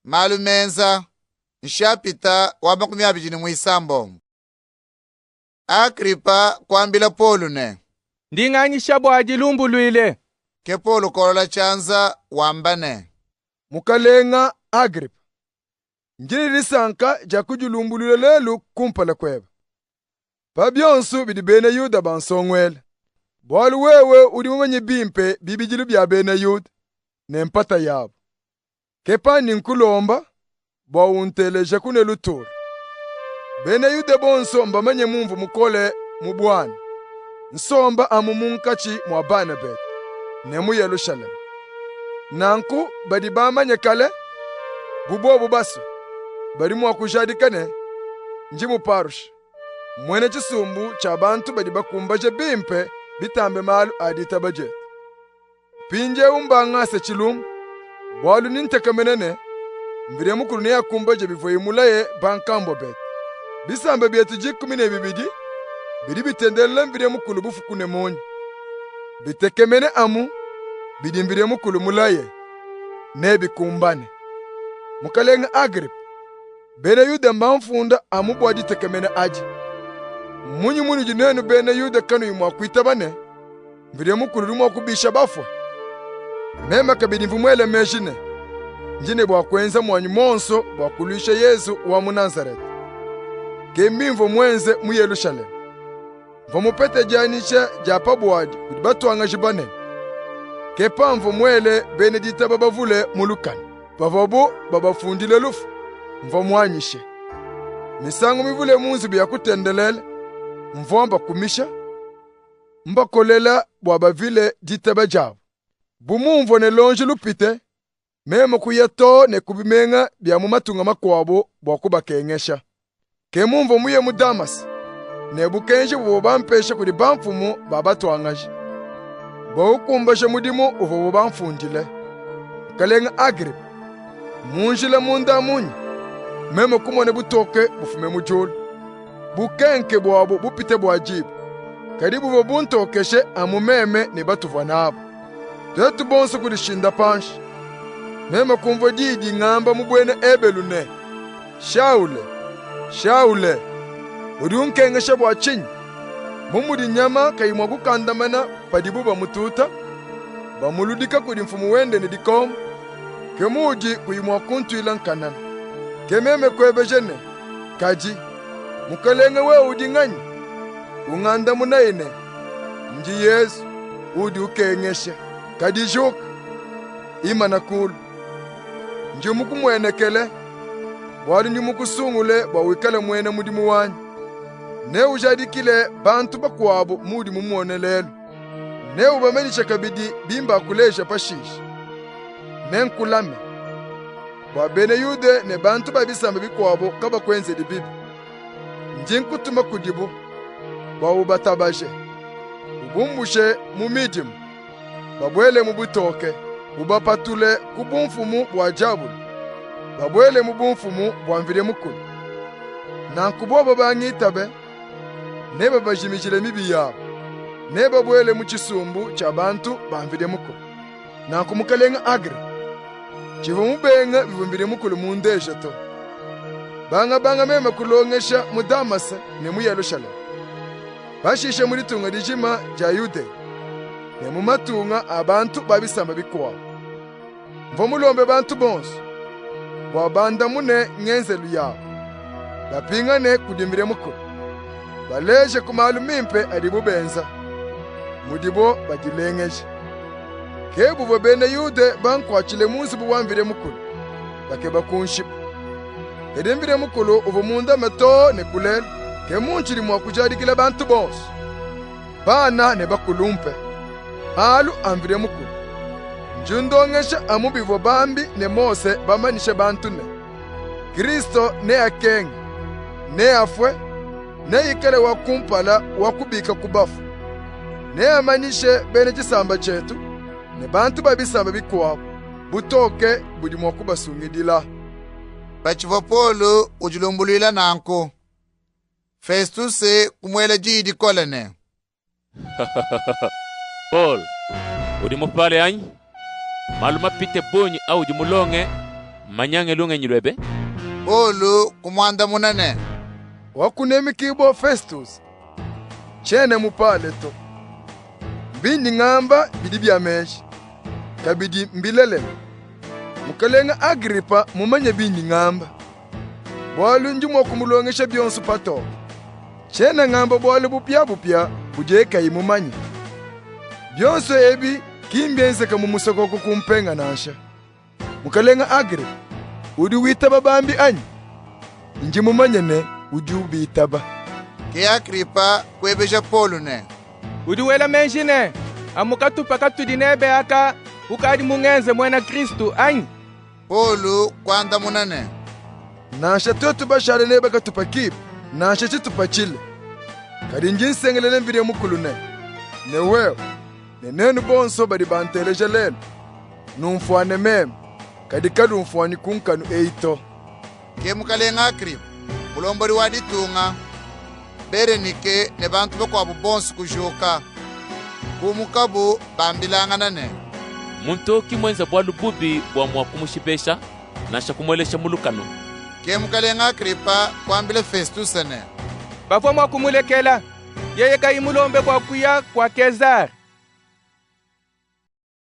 Malu menza, nshapita wa 21. Agripa kuambila Polu ne, Ndi nganyisha bua dilumbuluile. Ke Polu kolola tshianza wamba ne, Mukalenga Agripa, ndi ne disanka dia kudilumbuluila lelu kumpala kuebe pa bionso bidi bena Yuda bansonguela, bualu wewe udi mumanye bimpe bibidilu bia bena Yuda ne mpata yabu. Ke pandi nkulomba bua untelejaku ne lutulu. Bena Yuda bonso mbamanye mumvua mukole mu buana, nsomba amu munkatshi mua bana betu, ne mu Yelushalema. Nanku badi bamanye kale, bu bobu basue, badi mua kujadika ne, ndi Muparushe, muena tshisumbu tshia bantu badi bakumbaja bimpe bitambe malu a ditaba dietu. Mpindieu mbangase tshilumbu, bualu ndi ntekemena ne, Mvidi Mukulu neakumbaje bivuaye mulaye bankambua betu. Bisamba bietu 12 bidi bitendelela Mvidi Mukulu bufuku ne munya, bitekemene amu bidi Mvidi Mukulu mulaye, nebikumbane. Mukalenga Agripa, bena Yuda mbamfunda amu bua ditekemena adi. Mmunyi munudi nuenu bena Yuda kanuyi mua kuitaba ne, Mvidi Mukulu udi mua kubisha bafue? Meme kabidi mvua muele meji ne, ndi ne bua kuenza muanyi muonso bua kuluisha Yezu wa mu Nazarete. Ke bimvua muenze mu Yerushalayime. Mvua mupete dianyisha dia pa buadi kudi batuangaji banene. Ke pamvua muele bena ditaba bavule mu lukanu. Pavuabu babafundile lufu, mvua muanyishe. Misangu mivule mu nzubu ya kutendelela, mvua mbakumisha, mbakolela bua bavile ditaba diabu. Bu mumvua ne lonji lupite, meme kuya too ne ku bimenga bia mu matunga makuabu bua kubakengesha. Ke mumvua muye mu Damase ne bukenji buvuabu bampeshe kudi bamfumu ba batuangaji, bua kukumbaja mudimu uvuabu bamfundile. Mukalenga Agripa, mu njila munda munya, meme kumona butoke bufume mu diulu. Bukenke buabu bupite bua diba, kadi buvua buntokeshe amu meme ne batuvua nabu. Tuetu bonso kudishinda panshi. Meme kumvua diyi dingamba mu buena Ebelu ne, Shawule, Shawule, udi unkengesha bua tshinyi? Bu mudi nyama kayi mua kukandamana padibu bamututa, bamuludika kudi mfumu wende ne dikombo, ke muudi kuyi mua kuntuila nkanana. Ke meme kuebeja ne, Kadi, Mukalenge wewe udi nganyi? Kungandamunaye ne, Ndi Yezu, uudi ukengesha. Kadi juka, imana kulu. Ndi mukumuenekele, bualu ndi mukusungule bua wikale muena mudimu wanyi. Neujadikile bantu bakuabu muudi mumone lelu. Neubamanyishe kabidi bimbakuleja pashishe. Nenkulame bua bena Yuda ne bantu ba bisamba bikuabu kabakuenzedi bibi. Ndi nkutuma kudibu bua ubatabaje, ubumbushe mu midima, babuele mu butoke, ubapatule ku bumfumu bua diabulu, babuele mu bumfumu bua Mvidi Mukulu. Nanku bobu bangitabe, nebabajimijile mibi yabu, nebabuele mu tshisumbu tshia bantu ba Mvidi Mukulu. Nanku mukalenga Agripa, tshivua mubenge bivua Mvidi Mukulu mundeje to. Bangabanga meme kulongesha mu Damase ne mu Yerushalayime, pashishe mu ditunga dijima dia Yudeya ne mu matunga a bantu ba bisamba bikuabu. Mvua mulombe bantu bonsu bua bandamune ngenzelu yabu, bapingane kudi Mvidi Mukulu, baleje ku malu mimpe adibu benza, mudibu badilengeja. Ke buvua bena Yuda bankuatshile mu nzubu wa Mvidi Mukulu, bakeba kunshipa. Kadi Mvidi Mukulu uvua mundame too ne ku lelu. Ke muntshidi mua kujadikila bantu bonsu, bana ne bakulumpe, malu a Mvidi Mukulu. Ndi ndongesha amu bivua bambi ne Mose bamanyishe bantu ne, Kristu neakenge, neafue, neikale wa kumpala wa kubika ku bafue. Neamanyishe bena tshisamba tshietu ne bantu ba bisamba bikuabu butoke budi mua kubasungidila. Patshivua Polu udilumbuluila nanku, Festuse kumuela diyi dikole ne, Paul, udi mupale anyi? Malu mapite bungi audi mulonge. mmanyange lungenyi luebe? Polu kumuandamuna ne, Wakunemekibua Festus, tshiena mupale to. Bindi ngamba bidi bia meji, kabidi mbilelela. Mukalenga Agripa mumanye bindi ngamba, bualu ndi mua kumulongesha bionso patoke. Tshiena ngamba bualu bupiabupia budiye kayi mumanye. Bionso ebi ki mbienzeka mu musokoko kumpenga nansha. Mukalenga Agripa, udi witaba bambi anyi? Ndi mumanye ne udi ubitaba. Ke Agripa kuebeja Polu ne, Udi wela meji ne, amu katupa katudi nebe aka ukadi mungenze muena Kristu anyi? Polu kuandamuna ne, Nansha tuetu bashale nebe katupa kipi, nansha tshitupa tshile, kadi ndi nsengelela Mvidi Mukulu ne, ne wewe, ne nuenu bonso badi banteleja lelu, numfuane meme, kadi kanumfuanyi ku nkanu eyi to. Ke mukalenga Agripa, mulombodi wa ditunga, Berenike ne bantu bakuabu bonso kujuka. Kumukabu bambilangana ne, Muntu ki muenze bualu bubi bua mua kumushipesha, nansha kumuelesha mu lukanu. Ke mukalenga Agripa kuambila Festus ne, Bavua mua kumulekela, yeye kayi mulombe bua kuya kua Kezare.